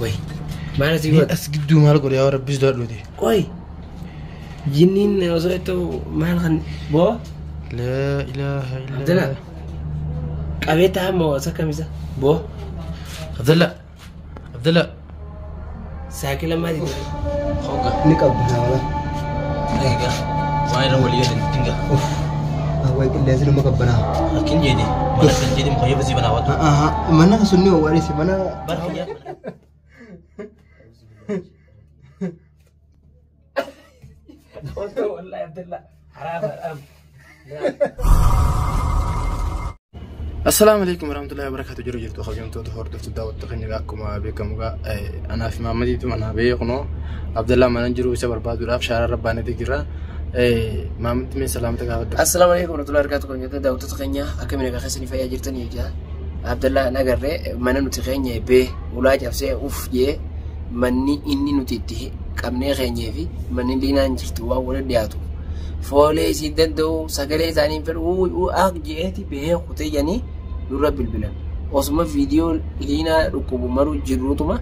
Way. Maal asii godha? As gidduu maal godhe yaa Rabbis du'adhuuti. Qoy. Jinniin osoo itti maal kan boo? Laa ilaaha illaa. Abdalla. Qabee ta'a moo osoo akkamisa? Boo. Abdalla. Abdalla. Saakila maali? Hogga. Ni qabbanaa wala. Egaa. Waan irra walii galan dinga. Uff. Awwaay qilleensi nama qabbanaa. Akkin jedhe. Mana kan jedhe mukayyoo basii banaa waatu. Mana sunni owwaadhisi mana. Barkiyyaa. Osoo wallahi Abdalla. Haraam haraam. Assalaamu alaikum warahmatullahi wabarakatuh. Jiru jirtu kabajamtoota hordoftoota daawwattoota keenya akkuma beekamu egaa anaa fi Mahammadiitu manaa bahee kunoo Abdallaa mana jiru isa barbaaduudhaaf shaaraa rabbaaneeti jira. Mahammad mee salaamta gaafadhu. Assalaamu alaikum warahmatullahi wabarakatuh. Kabajamtoota daawwattoota keenya akkamiin egaa keessanii fayyaa jirtanii jecha. Abdallaa nagarree mana nuti keenya bee ulaa cabsee uff jee manni inni nuti itti qabnee keenyee fi manni liinaan jirtu waan walitti dhiyaatu. Foolee isii danda'u sagalee isaanii fedhu ak je'eeti bahee kutee jedhanii nurra bilbilan. Osuma viidiyoo liinaa dhukkubu maru jirrutuma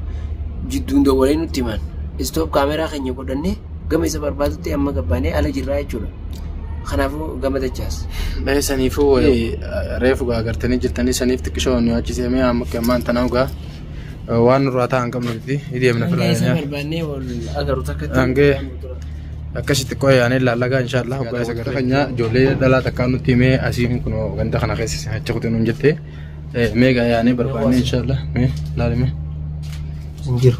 jidduun dawwalee nutti himan. Istoop kaameraa keenya godhannee gama isa barbaadutti amma gabbaanee ala jirraa jechuudha. Kanaafuu gama dachaas. Mee saniifuu reefu gaa agartanii jirtanii saniif xiqqishoo nu yaachisee mee amma ammaan tanaa gaa waan nurraa ta'an qabnutti deemna Hanga isa filaa. barbaannee wal agaru takkatti. Hangee akkasitti qoyaanee laallagaa inshaallah hoggaa isa gara keenya ijoollee dhalaa takkaa nutti himee asiin kun ganda kana keessa achi kutee nuun jette mee gaa yaanee barbaannee inshaallah mee laalime. Hin jiru.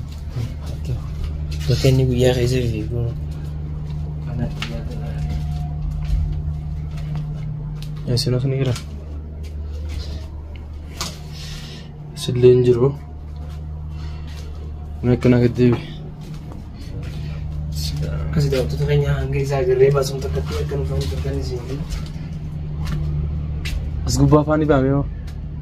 Bakka inni guyyaa keessa fiigu. Isin osoo ni jira. Isillee hin jiru. Mee akkana gad deebi. Akkasii daawwattoota keenya hanga isaa agarree baasuun takkatti akka nu faana turtan isin. As gubbaa afaan ni baame hoo?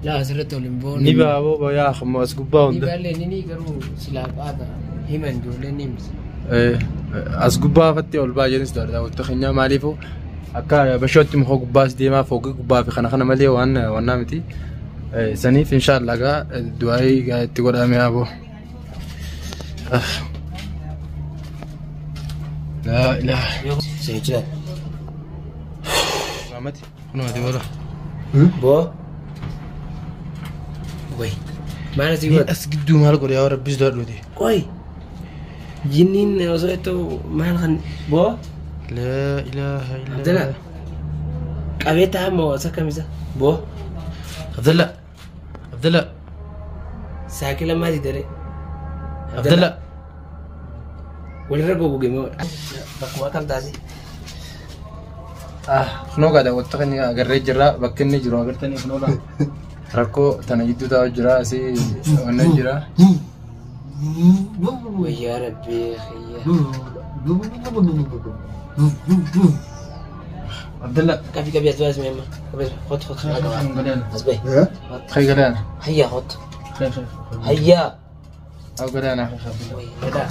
Laa asirratti ol hin boonu. Ni baaboo bayaa ammoo as gubbaa Ni hunda. baallee ni garuu silaa qaata himan ijoolleen ni himsi. As gubbaa afatti ol baa jedhus daawwattoota keenya maaliifuu akka bashootti muka gubbaas deemaa fooqii gubbaa fi kana kana malee waan wannaa miti. Saniif inshaallah gaa du'aayii gaa itti godhame aboo. Laa ilaaha. Seejaa. Maamati kunoo ati booda. Boo. Way. Maal asii godha? As gidduu maal godhe yaa Rabbis du'adhuuti. Qoy. Jinniin osoo itti maal kan boo? Laa ilaaha illaa. Abdalla. Qabee ta'a moo osoo akkamisa? Boo. Abdalla. Abdalla. Saakila maali daree? Abdalla. Walirra gogoge moo? Bakkuma akkam taasise? Kunoo gaa daawwattoota keenya agarree jirra bakka inni jiru agartanii kunoo gaa rakkoo tana gidduu taa'u jira asii wanna jira. Wayyaa rabbii xiyya. Abdalla. Qabi qabi as baas meemma. Qabi as khot khot. As bahi. خي قلنا Hayya khot. خي خي Hayya. أو قلنا خي خي Wayyaa.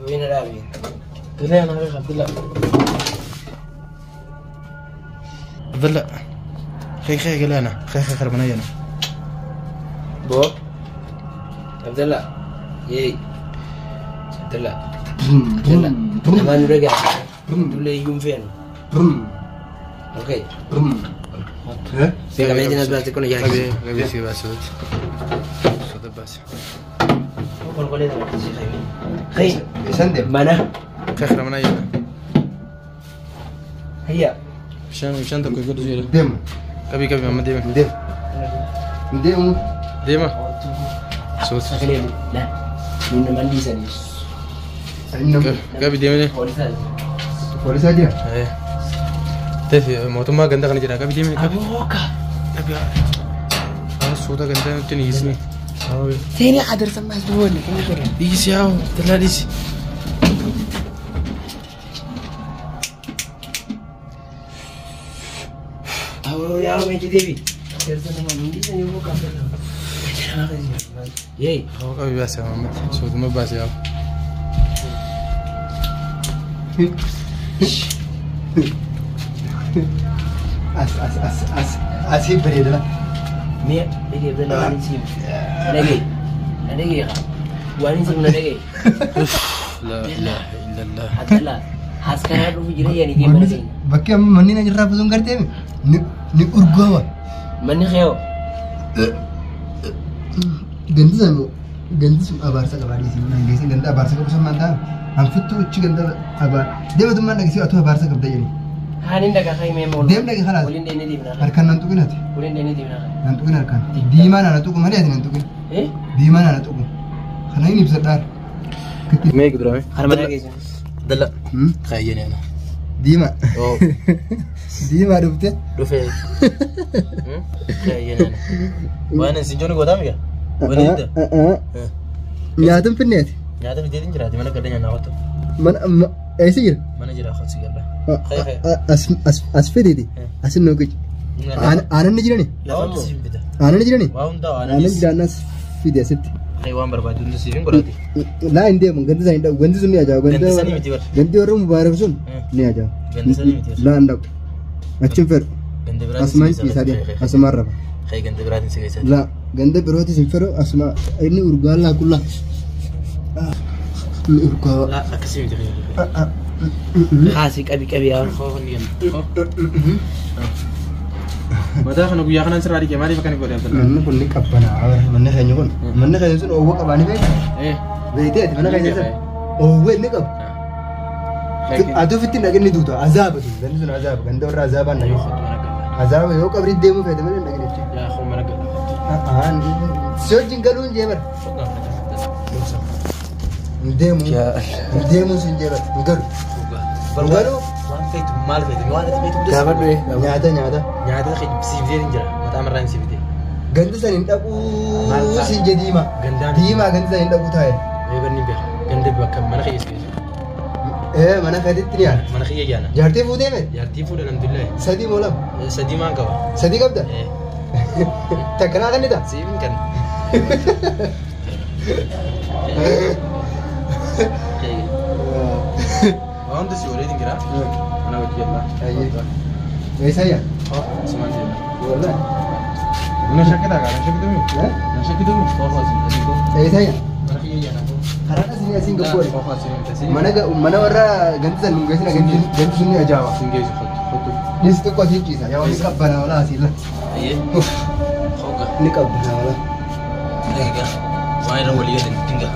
وين العابين؟ قلنا خي عبد الله عبد الله خي خي قلنا خي خي خربنا بو عبد الله يي عبد الله عبد الله كمان رجع تقول لي يوم فين؟ اوكي في كمان ناس بس تكون جاهز قبي قبي سي بس صوت بس قول قول هذا خي Isaan deema. مانا خي خربنا هيا مشان مشان تكون قد زيرو Deema. قبي قبي ما ديما Deema. Deemu. ديما صوت خليني لا من ما عندي سني Inni قبي ديما poolisaa jira. ايه تفي موتوما غندا خني جرا قبي ديما قبي ابوك قبي صوت غندا تنيسني ثاني قدر سمع دول ديس يا تلا ديس أو يا ميجي ديبي يي هو قبي بس يا محمد صوت ما بس يا As as as as asii bareeda. Mee dhagee Abdallaa waan hin siim. Dhagee. Dhagee haa. Waan hin siim na dhagee. Laa ilaaha illallah. Abdallaa haskaraa dhufu jira yaani deema mana keenya. Bakki amma manni na jirraa sun gartee ni urgaawa. Manni keewoo. Gandi sun gandi sun abaarsa qabaa dhiisii mana geessin ganda abaarsa qabu sun maal ta'a? Anfittuu uchi ganda abaar deematummaan dhageessii atuu abaarsa qabda jedhi. Haanin dhagaa kai mee moolu. Deem dhaqi khalaas. Waliin deemnee deemnaa. Harkaan nan tuqin ati. Waliin deemnee deemnaa. Nan tuqin harkaan. Diimaa nana tuqu malee ati nan tuqin. Eh? Diimaa nana tuqu. Kana hin ibsadhaar. Mee gudurame. Harma mana geessu. Abdalla. Kaayyeen ana. Diimaa. Oo. Diimaa dhufte. Dhufee. Kaayyeen ana. Waan isin jooni gootaa miga? Waliin hidda. Nyaata hin finne ati. Nyaata fideetiin jiraati mana gadda nyaannaa kottu. Mana eessa jira? Mana jira kottu galla. As fideeti. Asin noo qici. Aannan ni jirani? Waa hundi siif bita. Aannan ni jirani? Waa hundaa Aannan aannanis. jiraannas fide asitti. Waan barbaadu hundi siif hin godhaati. Laa hin deemu gandi sana hin dhabu gandi sun ni ajaa'iba. Gandi sanii miti bar. Gandi warra mubaarak sun ni ajaa'iba. Gandi sanii miti bar. Laa hin dhabu. Achi hin fedhu. Gandi biraatiin Asumaan si ciisaa geessa. deema. Asumaan rafa. Kee gandi biraatiin si geessa. Laa ganda birootis hin fedhu asuma inni urgaan laa kullaa. Inni urgaa. Laa akkasii miti. Haasii qabi qabi yaa. Mataa kana guyyaa kanaan sirraa dhiqee maaliif akkana godhe Abdalla? Manni kun ni qabbanaa. Manni keenya kun. Manni keenya sun oowwa qabaanii beektaa? Beektee ati mana keenya sun oowwa inni qabu. Ati ofitti hin dhaqin ni duuta. Azaaba sun. Gandi sun azaaba. Ganda warra azaabaan dhaqin. Azaaba yoo qabri deemuu feete malee hin dhaqin jechuudha. Yaa koo mana galla. Si wajjin galuun jee bara. Hin deemu. Hin deemu sin jee bara. Hin galu. Hin galu. Waan feetu maal feetu waan ati feetu hunda Gaafadhu ee. Nyaata nyaata. Nyaata siif fidee jira. Mataa marraan siif fidee. Gandi san hin dhaquu sin jee diimaa. Gandaan. Diimaa gandi san hin dhaquu taa'e. Eebanni beeka. Ganda bakka mana kiyya siif. Mana keetitti ni yaala. Mana kiyya yaana. Jaartii fuutee mee? Jaartii fuudhan alhamdulillah. Sadii moo lama? Sadii maan qaba. Sadii qabda? Takka naa kennita? Siif hin kenna. Waan hundi si waliin jira. Mana wajji jalla. Eessa yaa? Asumaan deema. Wallah. Na shakkita kaa na shakkitumi. Na shakkitumi. Koofa asiin Eessa yaa? Mana kiyya yaana. Karaa asii asiin gabboore. Koofa asiin Mana mana warra ganti san nun geessina ganti ganti sun ni ajaa'iba. Sin geessu kottu kottu. Dhis xiqqoo asiin ciisa. Yaa ni qabbanaa walaa asii la. Ayyee. Hogga. Ni qabbanaa walaa. Egaa waan irra walii galan dinga.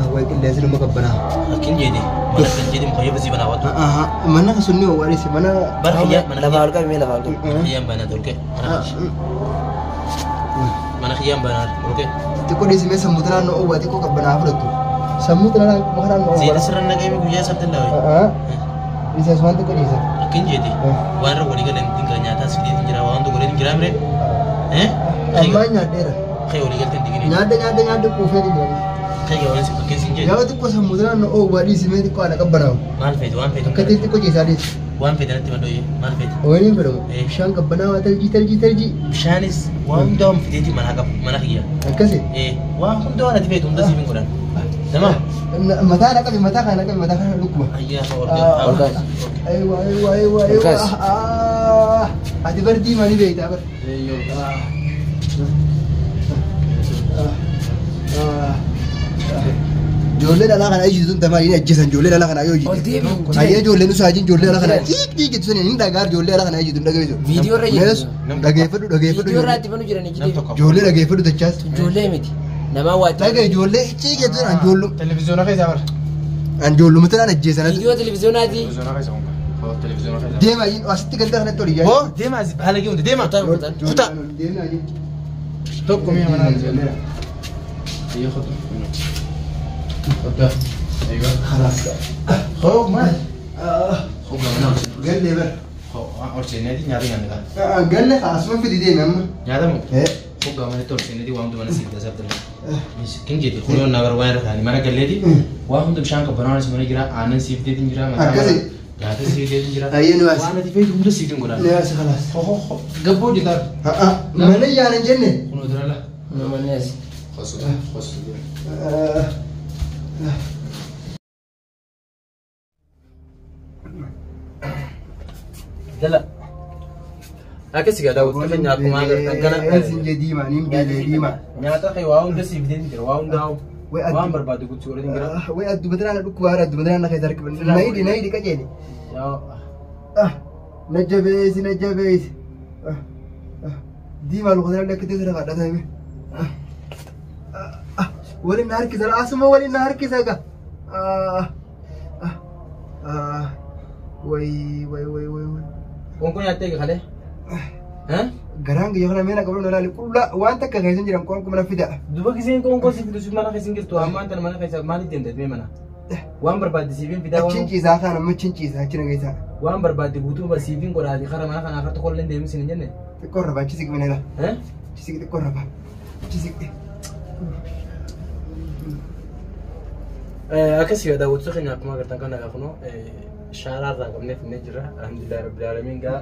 Awwaay qilleensi nama qabbanaa. Akkin jedhe mana kan jedhe mukayyoo basii banaa wattu. Mana sun ni owwaanis mana. Bar kiyya mana Lafaa ol qabi mee lafaa ol qabi. Mana kiyyaan banaa tolke. Mana kiyyaan banaa tolke. Xiqqoo dhiisimee sammuu naannoo owwaa xiqqoo qabbanaa fudhattu. Sammuu naannoo owwaa. Zeeta sirra naqee guyyaa sabti laawe. Dhiisas waan xiqqoo dhiisa. Akkin jedhe waan irra walii galan dinga nyaataa sideetiin jira waan hunda godheetiin jira mire. Ammaa nyaadheera. Kee walii galteen digine. Nyaadha nyaadha nyaadha quufee jira. Kee waan si akkin sin jedhe. Yaa xiqqoo sammuu naannoo owwaa dhiisimee xiqqoo ana qabbanaa'u. Maal feete waan feete. Akka xiqqoo ciisaa dhiisi. Waan feete natti madooyee maal feete. Wayiniin fedhamu. Bishaan qabbanaawaa taljii taljii taljii. Bishaanis waan hundaa waan fideetiin manaa qabu mana kiyya. Akkasi. Waan hundaa waan ati feetu hunda siif hin godhan. Nama. Mataa na qabi mataa kana qabi mataa kana dhukkuba. Ayyaa Ol kaas. Aywa aywa aywa aywa. Ol kaas. Ati bar diimaa ni beektaa bar. Ijoollee dhalaa kana ijjitu tun tamaa inni ajjeesan ijoollee dhalaa kana yoo Ol ijjitu. deemi. Ayyee ijoolleen nu saajiin ijoollee dhalaa kana ciik ciik jettu suni hin dhagaa ijoollee dhalaa kana ijjitu hin dhageessu. Viidiyoo irra Mees jiru. dhageeffadhu dhageeffadhu. Viidiyoo irraa itti banu jiran Nam ijji. tokko. Ijoollee dhageeffadhu dachaas. Ijoollee miti. Namaa waa itti. Dhagee ijoollee ciik jettu sun anjoollu. Televiziyoona keessa bara. Anjoolluma tanaan ajjeesan. Viidiyoo televiziyoonaatii. Televiziyoona keessa kun. Televiziyoona keessa. Deema asitti ganda kanatti ol iyyaa. Hoo deema as haala gee hundi deema. Kutaan kutaan. Kutaa. Deema ayi. Tokko mi'a manaa Ayyee kottu. Kottu. Ayyee. Khalaas. Hoo maal? Hoo mana Galle bar. Hoo ol seeneeti nyaata nyaanni kaa. Galle asuma fidi deemi amma. Nyaata moo? Hoo gamanatti ol seeneeti waan hunda mana siif tasaaf dala. Kin jedhe kun na bara waan irra taa'anii mana galleeti waan hunda bishaan qabbanaanis mana jira aannan siif deetiin jira mataa Akkasi. nyaata siif deetiin jira. Ayyee nu as. Waan ati feetu hunda siif hin godhan. Ni as khalaas. Hoo hoo hoo gabboo hojjetaa. Mana yaana hin jenne. Kun hojii la. Namoonni as. Qosu qosu. Dala. Akkasii gaa daawwattoota keenya akkuma agartan kana Sin jee diimaa niin beelee diimaa. Nyaata kee waa hunda siif fidee jira waa hundaa'u Way addu- waan barbaadu guutuu godhee jira. Way adduma tanaan dhukkuba haara adduma tanaan keessa harkifanne. Nayidi nayidi qajeeli. Yaa Na jabeessi na jabeessi. Diimaa luka tanaan akka teessuma kadhata hime. Waliin na harkisa asuma waliin na harkisa egaa. Way way way way way. Qoonqoo nyaattee eega kalee? Garaan kiyya kana meena qabdu laali qullaa waan takka keessa hin jiran qoonqoo mana fida. Duba giseen qoonqoo si fidu si mana keessa hin jirtu ammaan tana mana keessa maaliif deemte mee mana? Waan barbaadde siifin fidaa Achiin waan ciisaa kaan amma achiin ciisaa achi nageessaa. waan barbaadde guutuu bar siifin godhaati kara mana kanaa kara tokko illee deemin sin hin jenne. Xiqqoo rafaa achi siqi minela. Achi siqi xiqqoo rafaa. Achi siqi. Akkasii daawwattoota keenya akkuma agartan kana kunoo shaaraa irraa qabnee finnee jirra. Alhamdulillahi rabbil aalamiin gaa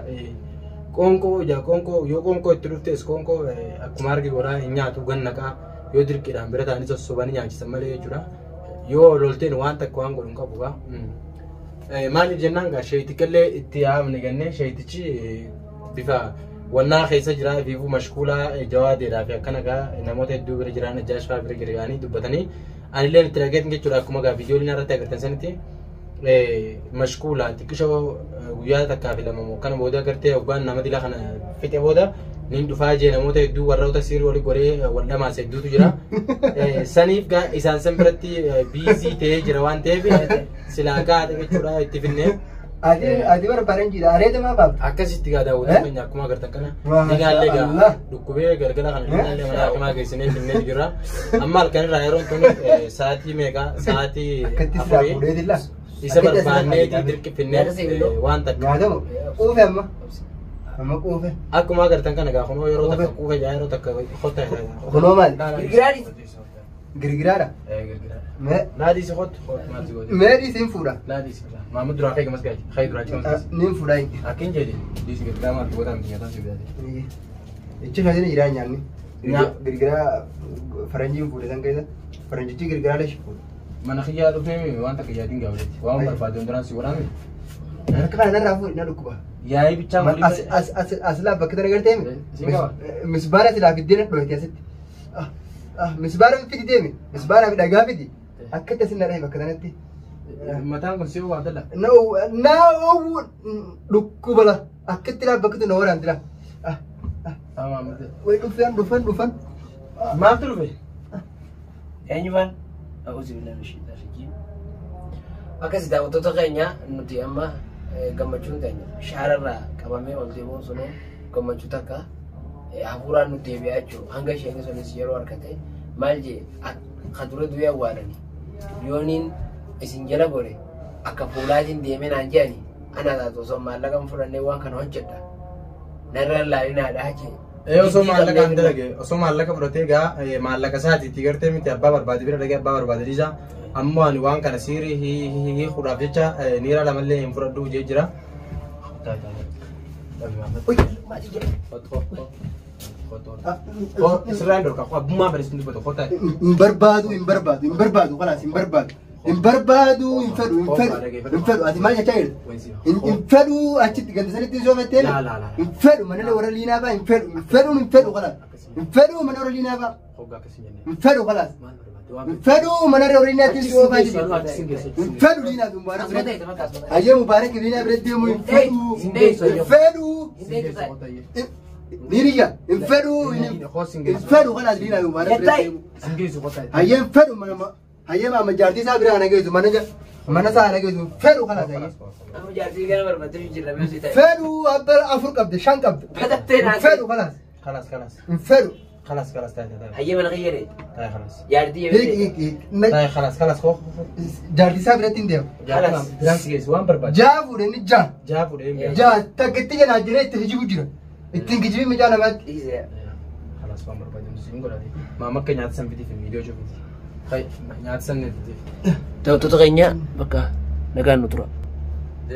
qoonqoo ijaa qoonqoo yoo qoonqoo itti dhuftes qoonqoo akkuma arge godhaa hin nyaatu gannaqaa yoo dirqiidhaan bira ta'anii sossobanii nyaachisan malee jechuudha. Yoo lolteen waan takka waan godhu hin qabu gaa. Maaliif jennaan gaa sheeyitichallee itti yaamne gannee sheeyitichi bifa wannaa keessa jira fiifuu mashkuulaa jawaadeedhaa fi akkana gaa namoota hedduu bira jiran ajaash fa'aa bira jiranii dubbatanii anillee itti dhageetin jechuudha akkuma gaa viidiyoon irratti agartan sanitti mashkuulaa xiqqishoo guyyaa takkaa fi lama kana booda gartee hoggaan nama dila kana fixe booda nin dhufaa jee namoota hedduu warroota siirii wali godhee wal dhamaas hedduutu jira. Saniif gaa isaan san biratti biizii ta'ee jira waan ta'eef silaa gaadha jechuudha itti finnee. Ati ati bara faranjiidha areeta maa baabta. Akkasitti gaa daawwattoota keenya akkuma agartan kana dinaallee gaa dhukkubee galgala kana dinaallee mana hakimaa geessinee finnee jira. Amma halkan irraa yeroon tun sa'aatii meeqa sa'aatii Akkatti silaa afurii fuudhee dilla. isa barbaanneeti dirqi finnee waan takka. Nyaatamu quufe amma. Amma quufe. Akkuma agartan kana gaa kunoo yeroo takka quufe jaa yeroo takka qotta. Kunoo maali? Girgiraadhi. Girgiraadha. Mee Laadii si qottu maal si godhe? mee dhiisiin fuudha. Laadii si godha. Maamud duraa kee gamas gaaji. Kee duraa gamas gaaji. Niin fuudha. Akkin jedhe dhiisi girgiraa maal goota miti nyaataan si godhe. Ichi keessa jira nyaanni. Girgiraa faranjiin fuudhe san keessa faranjichi girgiraa leshi fuudhe. Mana kiyyaa dhufee waan takka yaadiin gaafate. Waan barbaade duraan si godhame. Harka kana narraa fuudhe na dhukkuba. Yaa'ii bichaa As as as as laa bakka tana gartee misbaara silaa fiddee na dhohite asitti. Misbaara fidi deemi. Misbaara fi dhagaa fidi. Akkatti asin na dhahe bakka tanatti. Mataan kun si waa dala. Na na dhukkuba la akkatti laa bakka na waraanti la. Way dhufan dhufan dhufan. Maaltu dhufe? Eenyufaan? A'uuzu billahi mina shaytaani rajiim. Akkasii daawwattoota keenya nuti amma gammachuun keenya shaararraa qabamee ol deemuun sunuu gammachuu takka hafuuraan nu deebi'aa jechuudha. Hanga isheen sunis yeroo argate maal jee ka dura du'ee awwaalani yooniin isin jala gore akka fuulaatiin deemee naan jedhani ana taatu osoo maallaqa hin fudhannee waan kana hojjedha. Narra laalinaadhaa jee. Osoo maallaqa hin dalage osoo maallaqa fudhatee gaa maallaqa isaatiitti gartee miti abbaa barbaade bira dhagee abbaa barbaade dhiisa. Ammoo ani waan kana siirii hiikuudhaaf jecha niira lamallee hin fudhadhu jee jira. Sirraan dhorka abbummaa fedhe sin dubbatu kottaa. Hin barbaadu hin barbaadu hin barbaadu khalaas hin barbaadu. Hin barbaadu hin fedhu hin fedhu hin fedhu ati maal jechaa jirta? Hin fedhu achitti ganda sanitti soofetteen hin fedhu mana warra liinaa fa'aa hin fedhu hin fedhu hin fedhu khalaas hin fedhu mana warra liinaa fa'aa hin fedhu khalaas hin fedhu mana warra liinaatti soofaa jiru hin fedhu liinaa fi mubaarak biratti hayyee mubaarak liinaa biratti deemu hin fedhu hin fedhu niiriyya hin fedhu hin fedhu khalaas liinaa fi mubaarak biratti deemu hayyee hin fedhu mana hayyee maama jaartii isaa bira ana geessu mana mana isaa ana geessu fedhu khalaas hayyee. Amma jaartii gara barbaadee jirra meesii ta'e. Fedhu abba afur qabde shan qabde. Batattee naasee. Fedhu khalaas. Khalaas khalaas. Hin fedhu. Khalaas khalaas taa'e taa'e. Hayyee mana kiyyee Taa'e khalaas. jaartii Hiik yeemee. hiik hiik. Taa'e khalaas khalaas koo. Jaartii isaa biratti hin deemu. Khalaas. Biraan si geessu waan barbaade. Jaa fuudhe inni jaa. Jaa fuudhee. Jaa takka jalaa jiree itti kijibu jira. Ittiin kijibii mucaa namaatti. Dhiisee. Khalaas waan barbaade siin godhate. Maama akka nyaata san fitiif viidiyoo cufiiti. Nyaata san fitiif. Daawwattoota keenya bakka nagaan nu tura.